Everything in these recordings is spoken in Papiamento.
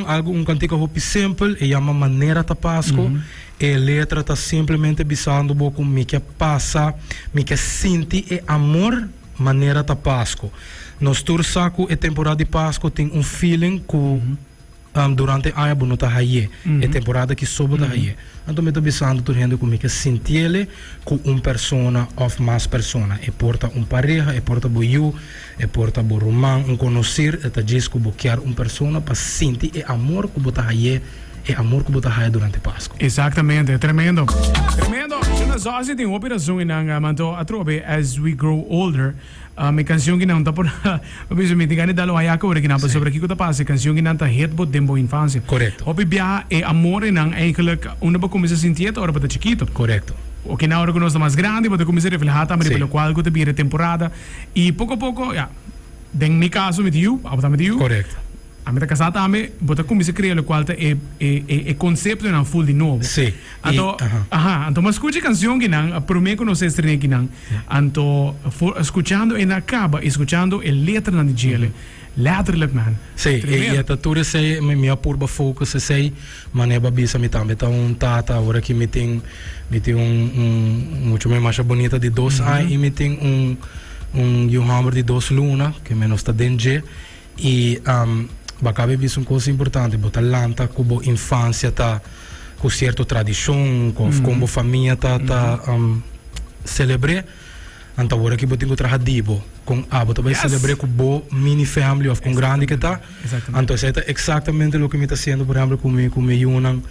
Algo un cantica hopi simpel, e yama Manera ta Pasco. E letra ta simplemente bisando bo cu mi ke pasa, mi ke sinti e amor manera ta Pasco. Nos tur sa cu e temporada di Pasco tin un feeling cu durante aña bo no ta haye. E temporada aki so bo ta haye. Anto mi ta bisando tur hende cu mi ke sintiele cu un persona of mas persona. E por ta un pareha, e por ta bo yu, e por ta bo ruman, un conocer, e ta djis cu bo kier un persona pa sinti e amor cu bo ta haye, e amor cu bo ta haya durante Pasco. Exactamente, tremendo. Tremendo. Shona Zosy tin hopi razon einan, anto atrobe as we grow older, E cancion ki nan ta por a bisa mi tin gana di dal un hayaca ora ki nan pasobra kico ta pasa e cancion ki nan ta hit bo den bo infancia. Correcto. Hopi biaha e amor einan eigenlijk unda bo cuminsa sinti e ta ora bo ta chikito. Correcto. Oke na ora cu nos ta mas grandi bo ta cuminsa refleha tambe riba Si. locual cu ta bira e temporada y poco a poco ya den mi caso mi tin yu abo tambe tin yu. Correcto. Ami ta casá tambe, bo ta cuminsa crea locual ta e e e e conceptonan full di nobo. Sí, y, Anto, aha. aha, anto mi a scucha e cancion kinan, prome cu nos a estrena kinan, anto for scuchando e na caba y scuchando e letranan di djele, letterlijk man, Sí, y tremendo. e ta tur esey, mi mi a purba focus esey, manera bo a bisa mi tambe ta un tata, ora ki mi tin mi tin un un mucho mi masha bunita di dos aña y mi tin un un yu homber di dos luna, ke mi nos ta den dje. I bo a kaba bisa un kos importante, bo ta lanta ku bo infansia ta ku sierto tradishon òf kon bo famia ta ta selebr'é. Anto awor aki bo tin ku traha di bo kon abo ta bai selebr'é ku bo mini family òf kon grandi ke ta. Anto esei ta eksaktamente loke mi ta hasiendo por ehèmpel ku mi ku mi yunan.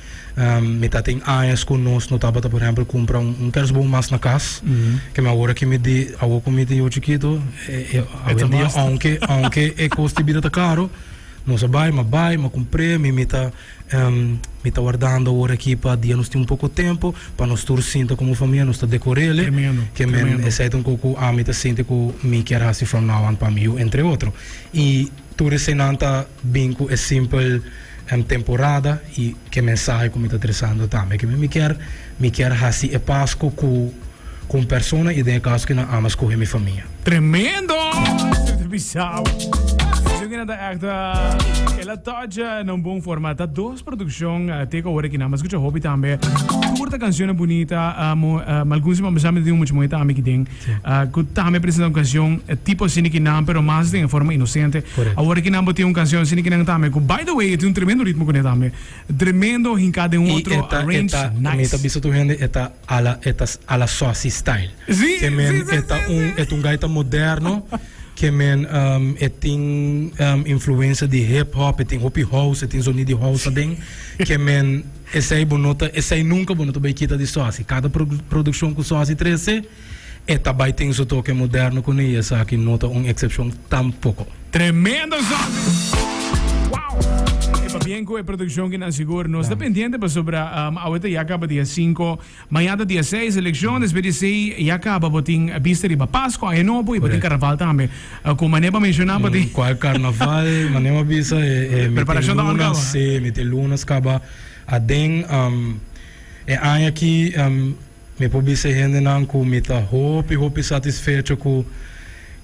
Mi ta tin añas ku nos no tabata por ehèmpel kumpra un kersboom mas na kas. Ke mi awor aki mi di awor ku mi tin yu chikitu awendia ounke ounke e kos di bida ta karo nos a bai mi a bai mi a kumpr'é mi mi ta mi ta wardando awor aki pa dia nos tin un poko tempu pa nos tur sinta komo famia nos ta dekor'é ke men esei ta un kos ku ami ta sinti ku mi kier hasi from now on pa mi yu entre otro i tur eseinan ta bin ku e simpel temporada y ke mensahe ku mi ta tresando tambe ke mi kier mi kier hasi e Pasco ku ku un persona y den e kaso ke nan ama skohe mi famia. Tremendo! Esei ta bisao. Esei kina ta echt el a touch na un bon forma. Ta dos produccion te ku awor aki nan. Mi a skucha hopi tambe. Tur ta cancionnan bunita. Algun siman pasá mi ta tin un mucha muhe tambe aki den. Ku tambe presenta un canción tipo asina ki nan pero mas den e forma inocente. Awor ki nan bo tin un canción asina ki nan tambe ku by the way e tin un tremendo ritmo kuné tambe. Tremendo hinká den I otro e ta e arrange ta mi nice. ta bisa tur hende e ta ala e ta ala Saucy style. Sí, Ke men sí, sí, e ta sí, un sí. e ta un gaita moderno ke men e tin influencia di hip hop e tin hopi house e tin zonido di house aden ke men esei bo no ta esei nunka bo no ta bai kita di Saucy. Kada produccion ku Saucy trese E ta bai tin su toke moderno ku ni esaki no ta un eksepshon tampoko. Tremendo song! Wow! E pabien ku e produkshon kinan sigur. Nos ta pendiente pasobra awe ta ya kaba dia sinku, maña ta dia seis elekshon, despues di esei ya kaba bo tin bista riba Pasko, Aña Nobo i bo tin Karnaval tambe. Ku manera bo a menshoná bo tin. Kual karnaval? Manera bo a bisa e mi Preparashon tin ta on lunas, kaba? si, mi tin lunas kaba aden. E aña aki. Mi por bisa e hendenan ku mi ta hopi hopi satisfecho ku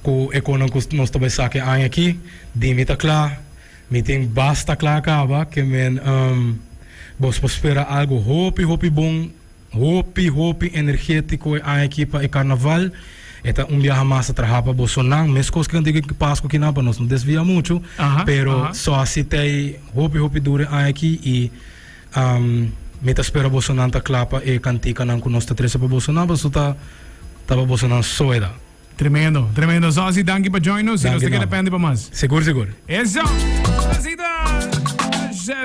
ku e konan ku nos ta bai saka e aña aki. Di mi ta kla, mi tin basta kla kaba ke men bos por spera algu hopi hopi bon, hopi hopi energetiko e aña aki pa e karnaval. E ta un biaha mas ta traha pa bosonan, meskos ku antigua ku Pasku kinan pa nos no desvia muchu, pero so asi ta e hopi hopi duru e aña aki i. Mi ta spera bosonan ta kla pa e kantikanan ku nos ta trese pa bosonan, pasobra ta ta pa bosonan soeda. Tremendo, tremendo. Zosy, danki pa join nos y nos ta Danki keda nan. pende pa mas. Sigur, sigur. Eso! Zosita!